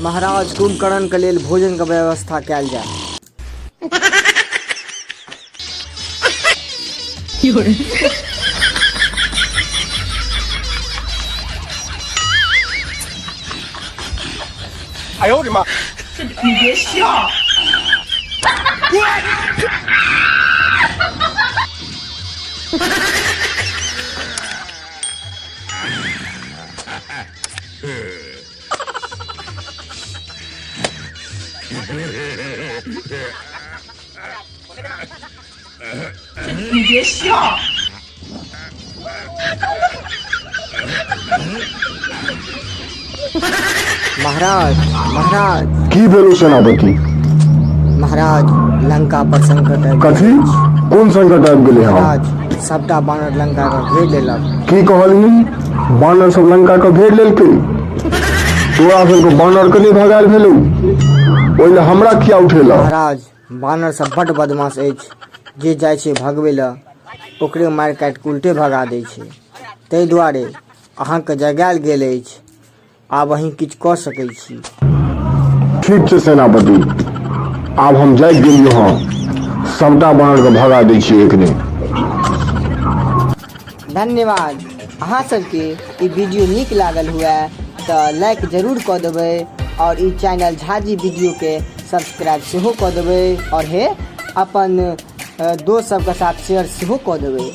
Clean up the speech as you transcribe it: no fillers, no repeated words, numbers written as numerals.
महाराज कुंभकर्ण के लेल भोजन के व्यवस्था कयल जाय। महाराज, महाराज। की भेलो सेनापति? महाराज, लंका पर संकट आबि गेल कथी? अछि। कोन संकट आबि गेलै हँ? महाराज, सबटा बानर लंका के घेर लेलक। की कहलही? बानर सब लंका के घेर लेलकै? तोरा सबके बानर के नहि भगायल भेलौ, ओहि लए हमरा किया उठेलह? महाराज, बानर सब बड्ड बदमाश अछि। जे जाइ छै भगबै लए ओकरे मारि काटि कऽ उल्टे भगा दै छै। ताहि दुआरे अहाँके जगायल गेल अछि। आब अहीं किछु कऽ सकै छी। ठीक छै सेनापति, आब हम जागि गेलियौ हँ। सबटा बानरके भगा दै छियै एखने। धन्यवाद। अहाँ सबके ई वीडियो नीक लागल हुए तऽ लाइक जरूर कऽ देबै आओर ई चैनल झाजी वीडियोके सब्सक्राइब सेहो कऽ देबै आओर हे अपन दोस्त सबके साथ शेयर सेहो कऽ देबै।